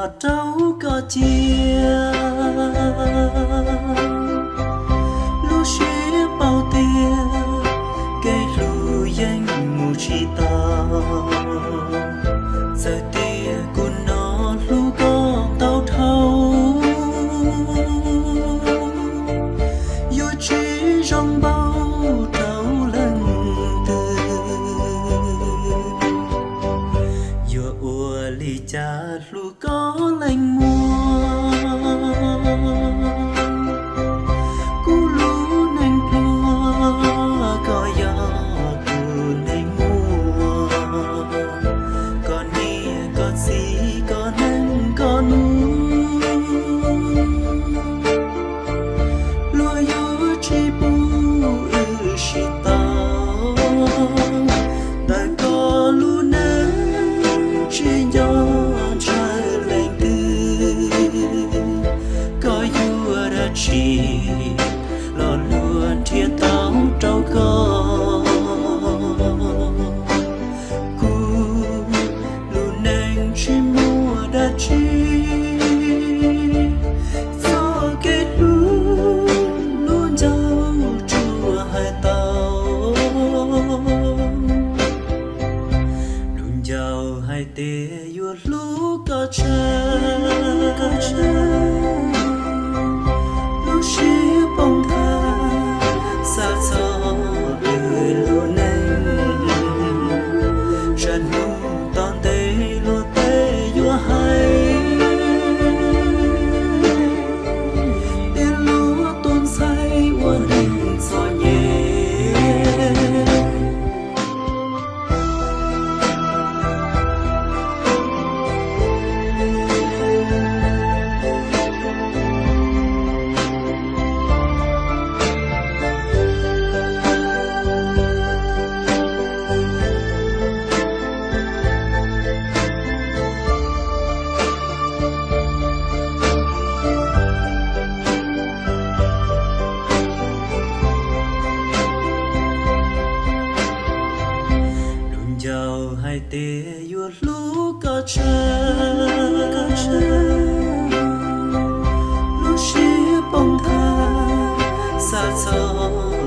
Rau koj cia, lub siab paub tias kev hlub yeej mus tsis tau. Txawm tias kuv hnov hlub koj tau dhau, yuav tsis zoo npaum rau leej twg. Yuav ua li cas hlub koj leej muaj? Kuv lub neej pluag, koj yog kuv neeg muaj. Koj niam koj txiv, koj neej koj nus, luag yuav tsis pub wb sib tau. Ntawm koj lub neej tsis nco ntshaw leej twg, koj yuav dab tsi los luag nrhiav tau rau koj? Kuv lub neej tsis muaj dab tsi, txoj kev hlub lub ncauj tsuas hais tau. Lub ncauj hais tias yuav hlub koj tshaj, lub siab poob nthav, xav txog wb lub neej. Tsam hnub tom ntej luag tej yuav hais tias luag tuaj ntxhais ua neeg txom nyem. Lub ncauj hais tias yuav hlub koj tshaj, lub siab poob nthav, xav txog